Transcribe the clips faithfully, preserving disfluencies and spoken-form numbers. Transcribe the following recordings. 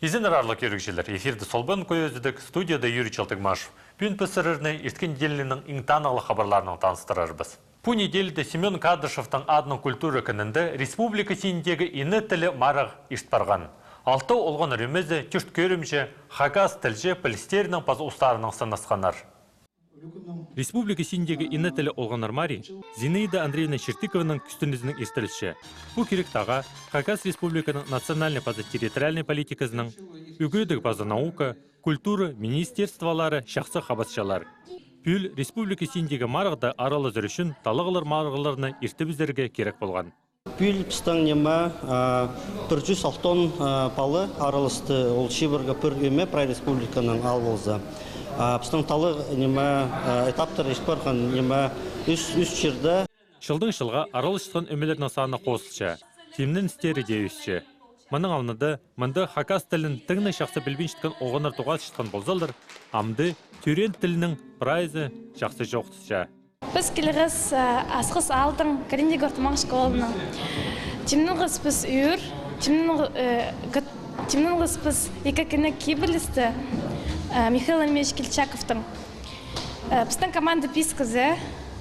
Изеннер, аарлығ кӧрігҷілер, эфирде «Сол паан» кӧзідіг, студияда Юрий Чалтыгмашев. Пӱӱн піс сірерні ирткен неделяның иң танығлығ хабарларынаң таныстырарбыс. Пу неделяда Семён Кадышевтің адынаң культура кінінде республика синіндегі ине тілі марығ ирт парған. Алты олғаннар ӧмезі тӧрт кӧрімҷі, хакас тілҷі пілістерінең паза устарынаң сынасханнар. Республика синіндегі ине тілі олғаннар марии Зинаида Андреевна Чертыкованың кӱстенізінең иртірілче. Пу кирек тағаа Хакас Республиканың национальнай паза территориальнай политиказының, ӱгредіг паза наука, культура министерстволары чахсы хабасчалар. Пӱӱл республика синіндегі марығда аралазар ӱчӱн таллағлар марығларны иртібізерге кирек полған. Пӱӱл пістің, ниме, а, пір чӱс алтон, а, пала араласты, ол чибіргі пір ӧме прай республиканың ал полза. А, пістің таллағ, ниме, а, этаптар ирт парған, ниме, ӱс, ӱс чирде. Чылдаң чылға араласчатхан ӧмелернің саны хозылча, тимненістері дее ӧсче. Мының алнында мында хакас тілін тың на чахсы пілбинчеткен олғаннар тоғасчатхан ползалар, амды тӧреен тілнің прайзы чахсы чоохтасча. Піс килгебіс, а, Асхыс аалдаң, Калининград ортымах ноға школаның. Тимненгебіс піс ӱр, тимнен-, э, гыт-, тимненгебіс піс ікі кінек кибелісті, э, Михаил Еремеевич Кильчичаковтың. Э, пістің команда пис кізі,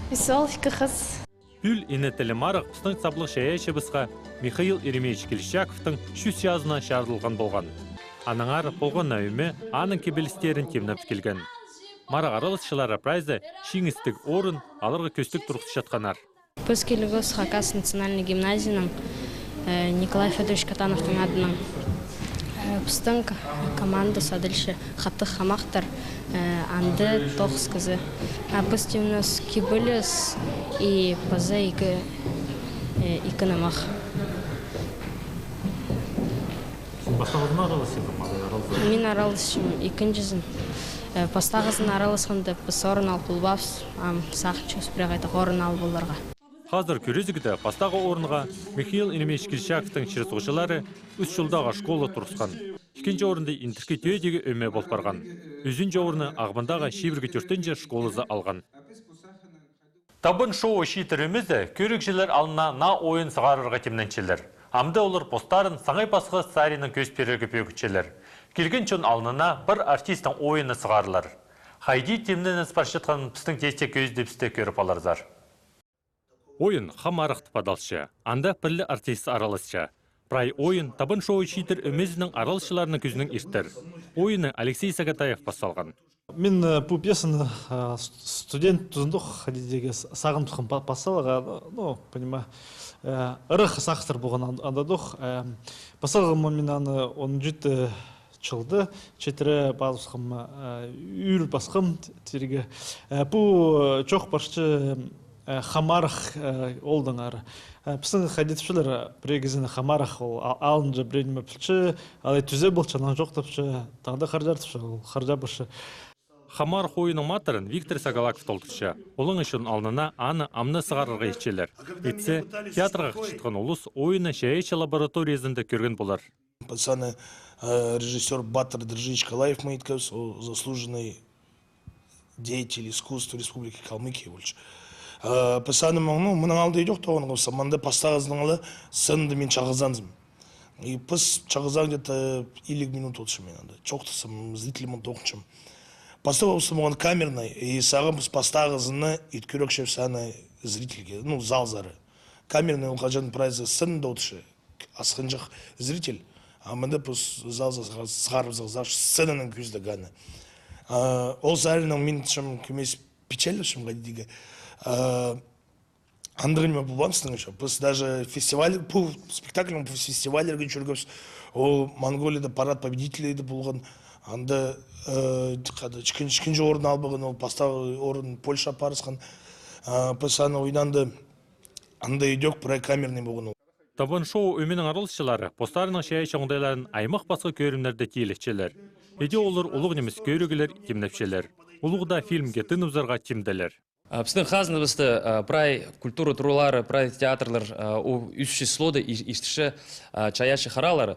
піс ол ікі хыс. Пӱӱл ине тілі марығ пістің саблығ чайаачыбысха Михаил Еремеевич Кильчичаковтың чӱс чазына чарыдылған полған. Аннаңар полған на ӧме аның кибелістерін тимнеп килген. Марығ араласчылары прайзы чиңістіг орын аларға кӧстіг турғысчатханнар. Піс килгебіс Хакас национальнай гимназияның, э, Николай Федорович Катановтың адынаң. Э, пістің к-, команда садылча хатығ хамахтар, э, анда тоғыс кізі. А піс тимнебіс кибеліс и паза ікі, э, ікі нымах. Син пастағызын араласчазың ма, араласчазың? Мин араласчам ікінҷізін. Э, пастағызын араласханда піс орын ал полбаабыс, ам сағынчабыс пірее хайдағ орын ал поларға. Хазыр кӧрезігде пастағы орынға Михаил Еремеевич Кильчичаковтың чир-суғҷылары Ӱс Чулдағы школа турысхан. Ікінҷі орында Индіркі Тӧӧдегі ӧме пол парған. Ӱзінҷі орны Ағбандағы чибіргі тӧртінҷі школазы алған. «Табын шоуы» чииттер ӧмезі кӧрігҷілер алнына наа ойын сығарарға тимненчелер. Амды олар постарын саңай пасха саринаң кӧзіт пирерге пӧгінчелер. Килген чон алнына пір артисттің ойыны сығарылар. Хайди тимненіс парчатханын пістің тестек кӧзідібісте кӧріп аларзар. Ойын «Хамарах» тіп адалча. Анда пір ле артист араласча. Прай ойын «Табын шоуы» чииттер ӧмезінің араласчыларының кӱзінең иртер. Ойынны Алексей Сагатаев пас салған. Мин, э, пу пьесаны, э, с-, студент тузында ох, хайди дее, с-, сағынып па-, пас саларға, ну, понимаю, э, ырах сағыстар полған ан-, анда дох, э, пас салғам мин аны он читі чылда, читіре пазыбысхам, э, ӱр пасхам т-, тирге. Э, пу, э, чоох парча, э, хамарах, э, оолдаңар. Э, пістің хайди тіпчелер, пірее кізіні хамарах ол а-, алынҷа пірее ниме пілче, алай тӱзе полча, анаң чоохтапча, тағда харҷар тіпче, ол харҷа парча. Хамарах ойынның матырын Виктор Сагалаков толдырча. Олаң ӱчӱн алнына аны амды сығарарға итчелер. Итсе, театрға хынчатхан улус ойынны чайаачы лабораториязында кӧрген полар. Піс аны, э, режиссёр Батыр Доржиевич Калаев ма иткебіс, ол заслуженный деятель искусств Республики Калмыкия полча. Э, піс аны, ну, мының алнында идӧк тоғынғабыс, мында пастағызынаң ла сценада мин чағызанзым. И піс чағызаан где-то илиг минут одырчам мин анда. Чоохтасчам, зрительлернең тоғынчам. Пастап алзам, оған камерный, и сағам піс пастағызын ит кӧрчебіс аны зрительге, ну, залзар. Камерный ол хаҷан прайзы сценада одырча, асхынҷах зритель, а мында піс залзар сығар-, сығарыбызарға сценаның кӧзідіг аны. А, ол саринаң мин чым кӧмес печальнапчам, хайди дее. А, андағ ниме полбаан пістің ещё. Піс даже фестиваль, пу спектакльнең пу фестивальлерге чӧргебіс. Ол Монголияда парад победителей дее полған. Анда, э, хада, ікінҷі, ікінҷі орын албаған, ол пастағы орын Польша апарысхан. А, піс аны ойнаанда, анда идӧк прай камерный полған ол. «Табын шоуы» ӧменің араласчылары постарының чайаачы оңдайларын аймах пасха кӧрімнерде тилетчелер. Иди олар улуғ нимес кӧріглер тимнепчелер. Улуғ даа фильмге тыныбызарға тимделер. А, пістің хазынабыста, а, прай культура туралары, прай театрлар, а, у, ӱс числода ир-, иртірче, а, чайаачы харалары,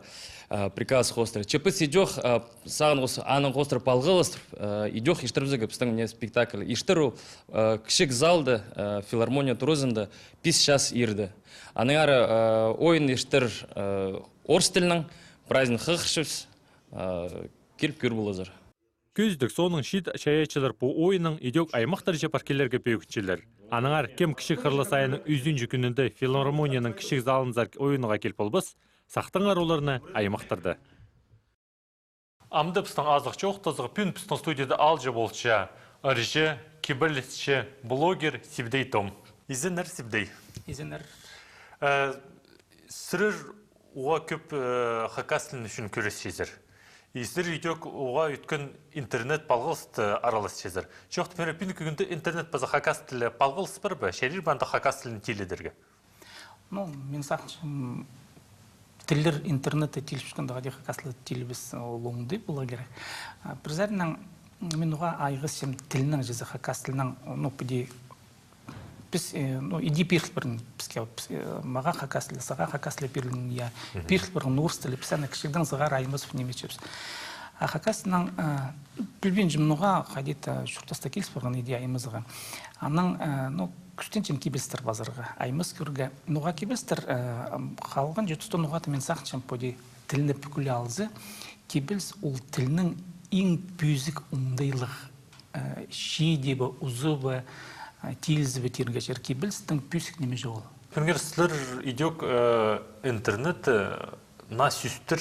а, приказ хоостыра. Че піс идӧк, а, сағынғабыс, аның хоостыра палғалыстырып, а, идӧк иртірібізерге пістің мына спектакль. Иртер ол, а, кічіг залда, а, филармония туразында пис час иирде. Аннаңар, а, ойын иртер, а, орыс тілінең, прайзын хығырчабыс. Киліп кӧр поларзар. Кӧзідіг соонаң чиит чайаачылар пу ойыннаң идӧк аймахтарҷа пар килерге пӧгінчелер. Аннаңар кем кічіг хырлас айның ӱзінҷі кӱнінде филармонияның кічіг залынзар ойынға кил полбас, сахтаңар оларны аймахтарда. Амды пістің азых чоохтазығ, пӱӱн пістің студияда аалҷы полча ырҷы, кибелісчі, блогер Сибдей Том. Изеннер, Сибдей. Изеннер. Э, сірер уғаа кӧп, э, хакас тілі ӱчӱн кӱресчезер. И сірер идӧк уғаа ӧткін интернет палғалыста араласчазар. Чоохтап пирер, пӱӱнгі кӱнде интернет паза хакас тілі палғалыс пар ба? Чарир ба анда хакас тілін тилідерге? Ну, мин сағынчам, тіллер интернетте тиліпчеткенде, хайди хакас тілі тилібес, ол оңдай поларға кирек. А, пір саринаң, мин уғаа айғасчам тілнең чізе, хакас тілнең, ну, піди, піс, э, ну, иди пиріл пирген піске, вот, піс, э, мағаа хакас тілі, сағаа хакас тілі пирілген, я, пиріл пирген орыс тілі, піс аны кічігдең сығара аймас нимечебіс. А хакас тілнең, э, пілбинчем, ноға хайди-да чуртаста киліс парған иди аймазарға. Анаң, э, ну, кӱстенчем кибелістер пазарға, аймас кӧрге. Ноға кибелістер, э, м, халған чуртаста ноға-да мин сағынчам, піди тілні пӱкӱле алза, кибеліс ол тілнің иң пӧзік оңдайлығ, э, чииді бе, узы бе, э, тилізі бе тирге чарир, кибелістің пӧзік ниме чоғыл. Кӧріңер, сірер идӧк, э, интернетте, э, наа сӧстер,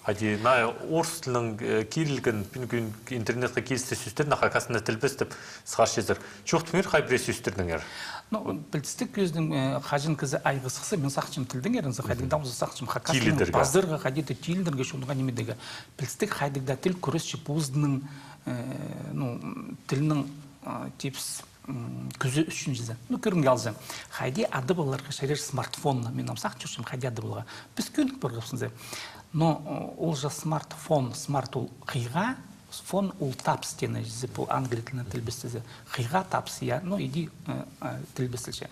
хайди, наа орыс тілінең, э, кирілген, пӱӱнгі кӱн интернетке килісті сӧстерні хакаснаң тілбестеп сығарчазар. Чоохтап пирер хай пірее сӧстернеңер. Ну, пілдістіг кӧзідім, э, хаҷан кізі айғасхса, мин сағынчам тілдеңер, анзы хайдағ даа сағынчам хакас тілін пазарға, хайди-да тилідерге, чонға ниме идерге. Пілдістіг хайдағ даа тіл кӱресче позының, э, ну, м, тілінің, а, типс, м, кӱзі ӱчӱн чізе. Ну, кӧрімге алза. Хайди адап аларға чарир смартфонны. Мин ам сағын чӧрчем, хайди адап аларға. Піс кӧнік парғабыс анзы. Но, о, ол же смартфон, смарт ол хыйға, фон ол табыс теені чізе, пу англий тілінең тілбестезе. Хыйға табыс, я, ну, иди, э, э, тілбестелче.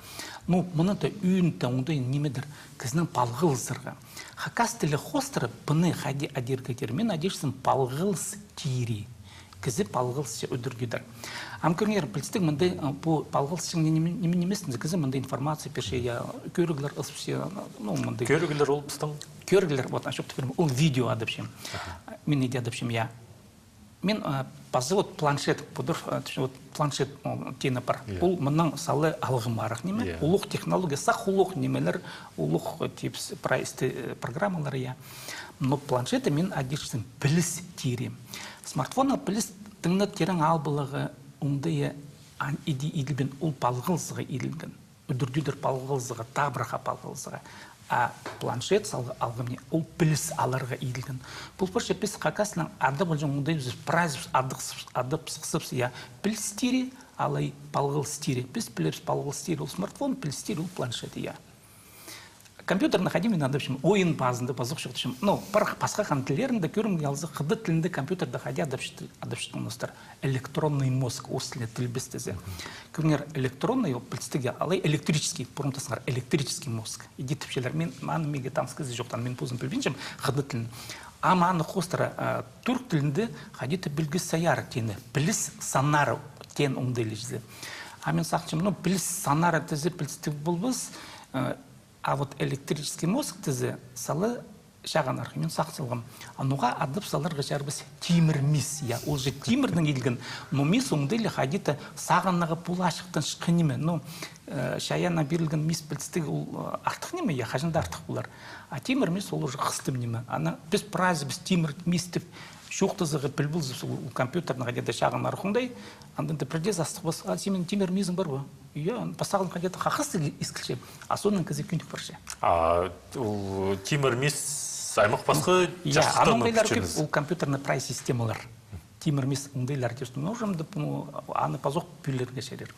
Ну, мыны даа ӧӧн таа оңдай нимедір кізінің палғалызарға. Хакас тілі хоостыра пыны хайди адирға тир. Мин адирчам палғалыс тири. Кізі палғалысча удур-тӧдір. Ам кӧріңер, пілдістіг мындағ, а, пу палғалысчаң ниме, ниме, нимес, кізі мындағ информация пирче, я, кӧріглер ызыбысча, ну, мындағ. Кӧріглер ол пістің? Кӧріглер, вот, ачып тіпчем, ол видео адапчам. Мин иди адапчам, я. Мин, а, паза вот планшет, пудыр, а, тіпчем, вот планшет, о, теені пар. Я. Ол мынаң сала алғым арах ниме. Я. Улуғ технология, сах улуғ нимелер, улуғ, э, типс, прайсты, э, программалар, я. Но планшетті мин адирчам піліс тири. Смартфоннаң піліс тың на тирең ал поларға, оңдайы, ан-, иди иділбеен, ол палғалызарға иділген. Удур-тӧдір палғалызарға, табырахха палғалызарға. А планшет салғы алғым ни, ол піліс аларға иділген. Пу парча піс хакаснаң адап алҷаң оңдайыбыс, прайзыбыс адап сыхсабыс, я, піліс тири, алай палғалыс тири. Піс пілебіс палғалыс тири ол смартфон, піліс тири ол планшет, я. Компьютерні хайди мин адапчам, ойын пазында пазох чоохтапчам. Ну, пар пасха хан тіллерінде кӧрімге алза, хыдат тілінде компьютерде хайди адапчатхан, адапчатхан устар. Электронный мозг, орыс тілінең тілбестезе. Кӧріңер, электронный, ол пілдістіг, я, алай электрический, пурун тасыңар, электрический мозг. Иди тіпчелер, мин, аны меге таныс кізі чоохтаан, мин позым пілбинчем хыдат тілін. Ам аны хоостыра, а, тӱрк тілінде хайди-да піліс санары теені, піліс санары теен оңдайлы чізе. А мин сағынчам, ну, піліс санары тізе пілдістіг полбас, а, а вот электрический мозг тізе сала чағынарға, мин сағын салғам. А ноға адап саларға чарабас тимір мис, я, ол же тимірнең иділген, но мис оңдайлы хайди-да сағынарға пулаачыхтанчатхан ниме. Ну, э, чайааннаң пирілген мис пілдістіг ол, э, артых ниме, я, хаҷан даа артых полар. А тимір мис ол уже хыстым ниме. Аны піс прайзыбыс тимір мис тіп чоохтазарға піл ползабыс, ол компьютерні хайди-да чағынарға оңдай, анда даа пірдеезі астығ пас, а синің тимір мизің пар ба? Я, пастағын хайди-да хахастығ искілче, а соонаң кізі кӧнік парча. А ол тимір мис аймах пасха, я, чарыхтарны аның оңдайлары кӧп, ол компьютерный прай системалар. Тимір мис оңдайлар тирге нужен, ну, аны пазох пӱлерге чарир.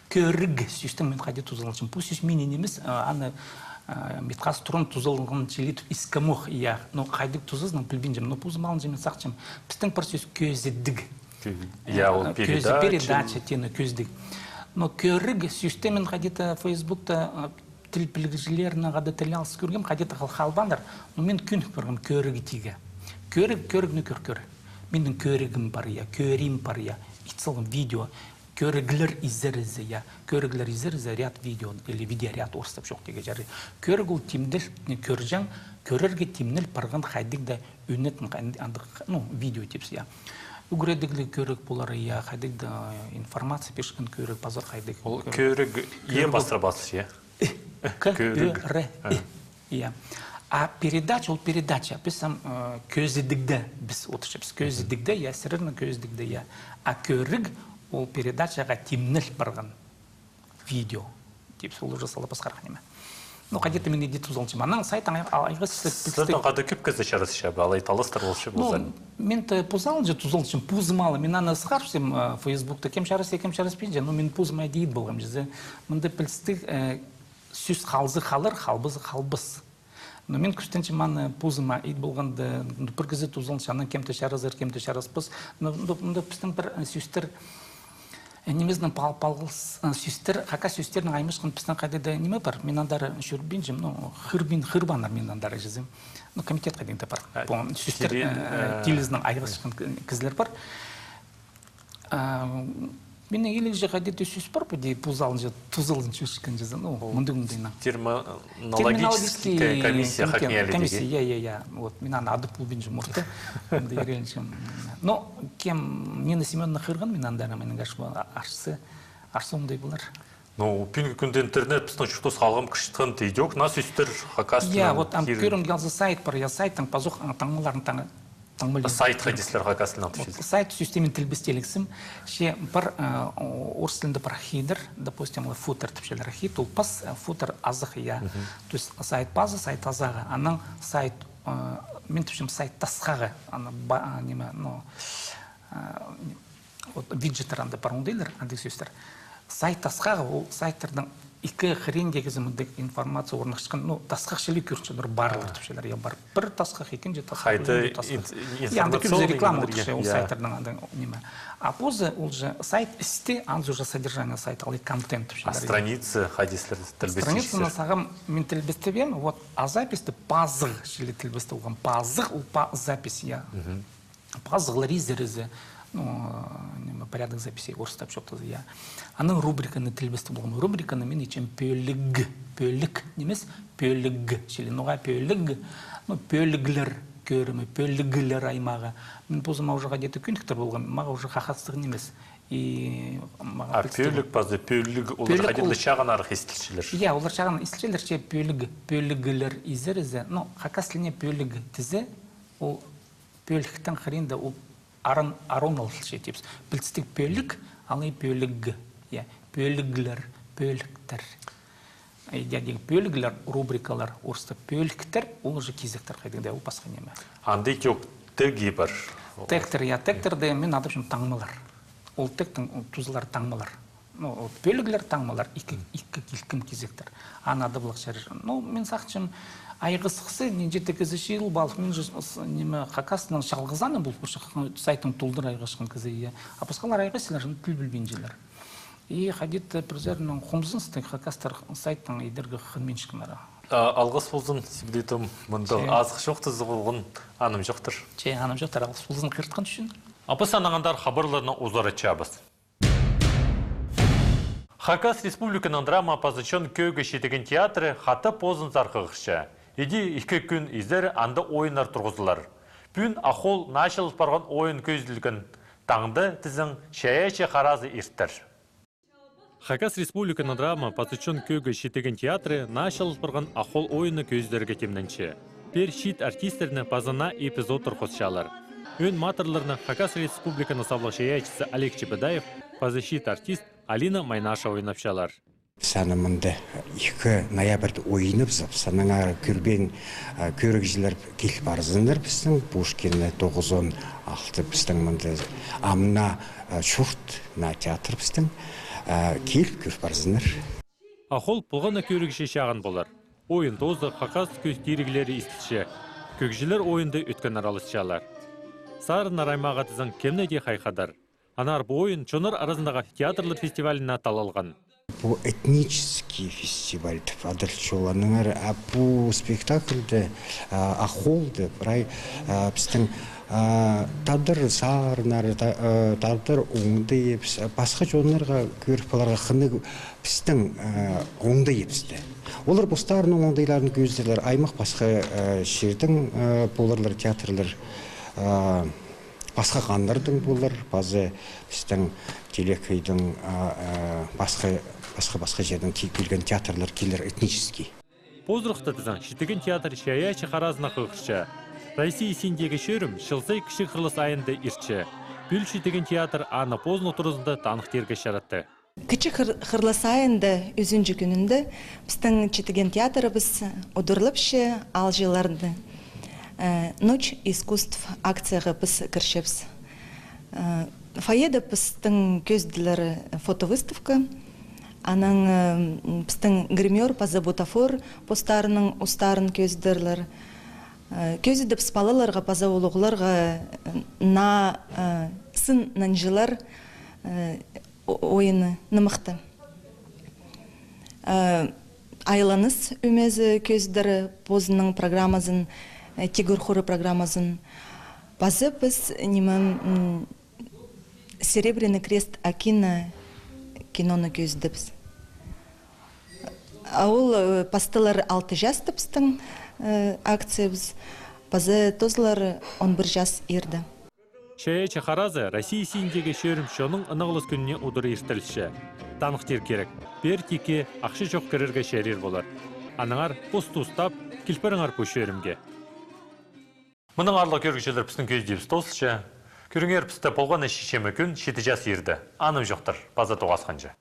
Кӧріг сӧстең мин хайди тузаланчам. Пу сӧс минің нимес, а, аны, а, Митхас Туран тузаланған чіли тіп искем ох, я. Но хайдағ тузазынаң пілбинчем, но позым алынҷа мин сағынчам. Пістің пір сӧс кӧзідіг. Кӧ-, я, ол, э, кӧзі-, передача. Передача теені кӧзідіг. Но кӧріг сӧсті мин хайди-да Фейсбукта, а, тіл пілігҷілернең хада тіл алыс кӧргем, хайди-да хал-, халбааннар, но мин кӧнік парғам кӧріг тирге. Кӧріг, кӧрігні кӧр, кӧр. Минің кӧрігім пар, я, кӧрім пар, я. Ит салғам видео. Кӧріглер изерізі, я. Кӧріглер изерізі ряд видео, или видеоряд орыстап чоохтирға чарир. Кӧріг ол тимділ, не, кӧрҷең, Кӧрерге тимнел парған хайдағ-да ӱнетін, хайдағ-, андағ, ну, видео тіпчебіс, я. Ӱгредігліг кӧріг полар, я, хайдағ-да, э, информация пирчеткен кӧріг, пазох хайдағ. Ол кӧріг, кӧріг, е пастыра пазылча, я? К, Ө, Р, И. А. Я. А передача, ол передача. Піс ам, э, кӧзідігде, піс одырчабыс кӧзідігде, я, сірернің кӧзідігде, я. А кӧріг, ол передачаға тимнел парған видео. Тіпчебіс, ол уже сала пасхарах ниме. Ну, хайди-да мин иди тузаланчам. Анаң сайт ай-, айғасча. Сірернең хада кӧп кізі чарасча ба, алай таластар полча ба? Ну, мин тее позым алынҷа тузаланчам, позым ала. Мин аны сығарчам, э, Фейсбукта, кем чарасча, кем чараспинча. Ну, мин позым иди ит полғам чізе. Мында пілістіг, э, сӧс халза халар, халбаза халбас. Но мин кӱстенчем аны позыма ит полғанда, ну, пір кізі тузаланча, анаң кем-де чаразар, кем-де чараспас. Ну, ну, ну, пістің пір, э, сӧстер, э, нимезінең пал-, палғалыс, э, сӧстер, хакас сӧстерінең аймасхан пістің хайдағ-да ниме пар. Мин андар чӧрбинчем, ну, хырбин, хырбааннар мин андар чізе. Ну, комитет хайдағ-да пар. А, пу сӧстер, тилі, э, э, тилізінең айғасчатхан кізілер пар. А, минің илігҷе хайди-да сӧс пар, піди позалынҷа, тузаланҷа чӧрчеткен чізе, ну, мындағ, мындағ. Терминологический комиссия, комиссия, я, я, я. Вот, мин аны адап полбинчам орта. Мында ирелінчем. Но кем, Нина Семёновна хығырған, мин андар, минің, конечно, арса, арса оңдай полар. Ну, пӱӱнгі кӱнде интернет пістің чуртас халғам кірчеткен, тидек, наа сӧстер хакас тілінең. Я, вот ам кӧрімге алза сайт пар, я, сайттың пазох, а, таңмаларын таң-, таңмаларын. Сайт хайди сірер хакас тілінең тіпчезер? Вот сайт сӧсті мин тілбестелігзім. Че пар, э, о-, орыс тілінде пар хедер, допустим, ол футер тіпчелер. Хед ол пас, э, футер азах, я. То есть сайт пазы, сайт азағы, анаң сайт, э, мин тіпчем сайт тасхағы, аны ба-, а, ниме, ну, э, Вот виджеттер анда пар оңдайлар, андағ сӧстер. Сайт тасхағы, ол сайттарның ікі хыринда кізі мындағ информация орныхчатхан, ну, тасхах чіли кӧрінче, ныр парлар тіпчелер, я, пар. Пір тасхах, ікінҷі тасхах, ӱзінҷі тасхах. Я, анда кӧп реклама одырча, ол сайттарның анда ниме. А позы ол же сайт істі, анзы уже содержание сайта, алай контент тіпчелер. А страница, хайди сірер тілбестепчезер? Страницаны сағам мин тілбестебеем, вот, а записьті пазығ чіли тілбестеп алғам, пазығ, ол па-, запись, я. Пазығлар изер зе, ну, ниме, порядок записей орыстап чоохтаза, я. Анаң рубриканы тілбестеп полғам. Рубриканы мин итчем пӧліг, пӧлік нимес, пӧліг чіли. Ноға пӧліг, ну, пӧліглер кӧрімі, пӧліглер аймағы. Мин позыма уже хайди-да кӧніктір полғам, мағаа уже хакастығ нимес. И мағаа... А пӧлік паза пӧліг, олар хайди-да чағынарах истілчелер. Я, олар чағын истілчелер, че пӧліг, пӧліглер изер зе. Ну, хакас тіліне пӧліг тізе, ол пӧліктің хыринда ол аран, аран алылча тіпчебіс. Пілдістіг пӧлік, алай пӧліг. Я, пӧліглер, пӧліктер. Э, я, дее пӧліглер, рубрикалар, орыстап пӧліктер, ол уже кизектер хайдағ-да, ол пасха ниме. Анда тӧг, тегі пар. Тегтер, я, тегтерді мин адапчам таңмалар. Ол тегтің, ол тузалар таңмалар. Ну, ол пӧліглер таңмалар, ікі, ікі килкім кизектер. Аны адап аларға чарир. Ну, мин сағынчам, айғасхаза, нинҷе-де кізі чыылып алып, мин же с-, с-, ниме, хакаснаң чалғызаным полып парча, сайттың толдыра айғасчатхан кізі, я. А пасхалар айғасчалар, тіл пілбинчелер. И хайди-да пірсінең хомзыныстығ, хакастар сайттаң идерге хынминчеткеннер. А, алғыс ползын, Сибдей Том, мында азых чоохтазығ полған, анымҷохтар. Че, анымҷохтар, алғыс ползын хығыртхан ӱчӱн. А піс анаң андар хабарларны узаратчабыс. Хакас Республиканың драма паза чон кӧӧге читіген театры хатап позынзар хығырча. Іди ікі кӱн изер анда ойыннар турғызылар. Пӱӱн «Ахол» наа чыллығ парған ойын кӧзіділген. Таңда тізең чайаачы харазы иртер. Хакас Республиканың драма паза чон кӧӧге читіген театры наа чыллығ парған «Ахол» ойынны кӧзідерге тимненче. Пеер чиит артистерні паза наа эпизодтар хосчалар. Ӧӧн матырларны Хакас Республиканың саблығ чайаачызы Олег Чебодаев паза чиит артист Алина Майнашева ойнапчалар. Піс аны мында ікі ноябрьда ойнапчабыс. Аннаңар кӧрбеен, а, кӧрігҷілер кил парзыннар пістің, Пушкинні тоғызон алты пістің мында, ам наа, а, чурт, наа театр пістің, а, кил кӧр парзыннар. «Ахол» полған на кӧрігҷі чағын полар. Ойын тооза хакас кӧс тиріглері истілче. Кӧгҷілер ойында ӧткін араласчалар. Сарыннар аймағы тізең кемні дее хайхадар. Аннаңар пу ойын чоннар аразындағы театрлар фестиваліне таллалған. Пу этнический фестиваль тіп адалча ол. Аннаңар, а, пу спектакльде, а, «Ахол» тіп, прай, а, пістің, а, тадар сарыннары, та-, а, тадар оңдайы, піс-, пасха чоннарға кӧріп аларға хынығ пістің, а, оңдайыбысты. Олар постарының оңдайларын кӧзідерлер, аймах пасха, а, чирдең, а, поларлар театрлар, а, пасха ханнардаң полар, паза пістің Телекейдең, а, а, пасха, пасха, пасха чирдең ки-, килген театрлар килер, этнический. Позырахта тізең, Читіген театр чайаачы харазына хығырча. Россия синіндегі чӧрім чыл сай Кічіг Хырлас айында иртче. Пӱӱл Читіген театр аны позының туразында таныхтирға чаратты. Кічіг Хыр-, Хырлас айында ӱзінҷі кӱнінде пістің Читіген театрыбыс удурлапча аалҷыларны, э, «Ночь искусств» акцияға піс кірчебіс. Э, фойеде пістің кӧзіділер фотовыставка. Анаң, э, м, пістің гримёр паза бутафор постарының устарын кӧзідерлер. Э, кӧзідібіс палаларға паза улуғларға, э, наа, э, сын нанҷылар, э, о-, ойыны, нымахты. Э, «Айланыс» ӧмезі кӧзідер позының программазын, э, «Тигір хуры» программазын. Паза піс, ниме, м, «Серебряный крест Акина» киноны кӧзідібіс. А ол, э, пасталар алты часта пістің, э, акциябыс, паза тоозылар он пір час иирде. Чайаачы харазы Россия синіндегі чӧрім чонның ынағлас кӱніне удур иртірілче. Таныхтир кирек, пеер тикке ахча чох кірерге чарир полар. Аннаңар пос тустап, кил парыңар пу чӧрімге. Мының аарлығ, кӧрігҷілер, пістің кӧзідиибіс тоозылча. Кӧріңер пісті полған на чечеме кӱн читі час иирде. Анымҷохтар, паза тоғасханҷа.